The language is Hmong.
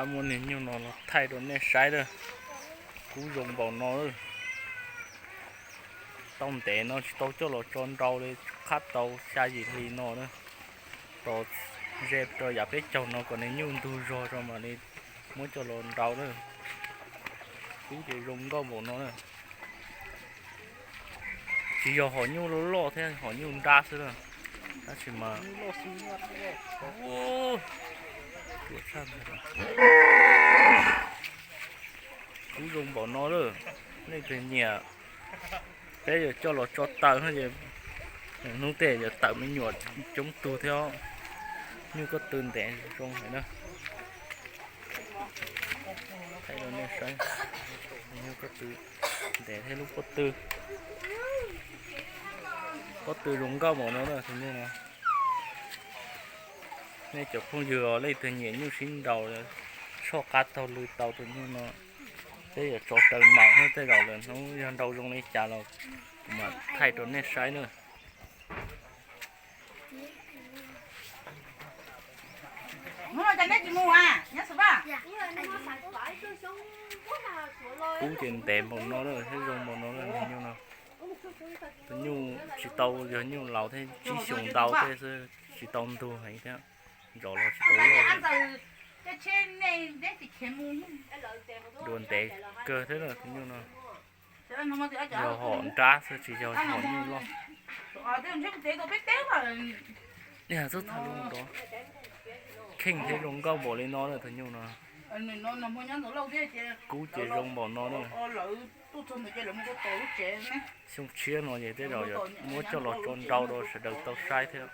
Muab niag nyuj no los thaij rau nej saib lawm. Kub zoo npaum no lawm. Tau ntev no tsis tau coj los tso nrau li, qhab tau xya yim hli no na. Tos ze rau yav peb caug no kom niag nyuj ntug zog tso mam li muab coj los nrau lawm. Kub ces zoo nkauj npaum no na. Tsis yog hom nyuj loj loj thiab, hom nyuj nrab xwb na. Tab sis mas kub zoo npaum no lawm. Nej twg nyiam, peb yuav coj los tso taws no es, hnub tej yuav tawm me nyuam coob tug thiab. Nyuj koj tw ntev zoo heev na. Thaij rau nej saib, nyuj koj tw ntev thiab lub pob tw. Pob tw zoo nkauj npaum no na tus nyuj no. Nej cov phooj ywg leej twg nyiam nyuj sib nraus, soj qab taug lw tau tus nyuj no, peb yuav tso taws maum thiab. Tej zaum lwm hnub yog nrau zoo li cas los kuv mam thaij rau nej saib na. Kub ces ntev npaum no lawm thiab zoo npaum no lawm tus nyuj no. Tus nyuj tsis tau, yog nyuj laus thiab tsib xyoos ntau tej xwb, tsis tau ntug heev thiab. Zov los tsis tau loj. Dua ntev kawg thiab tus nyuj no. Yog hom nrab xwb tsis yog hom nyuj loj. Txhob tham lus nrov. Kheej thiab zoo nkauj npaum li no na tus nyuj no. Kub ces zoo npaum no na. Xyoo tshiab no ces tej zaum yuav muab coj los tso nrau rau sawv daws tau saib thiab.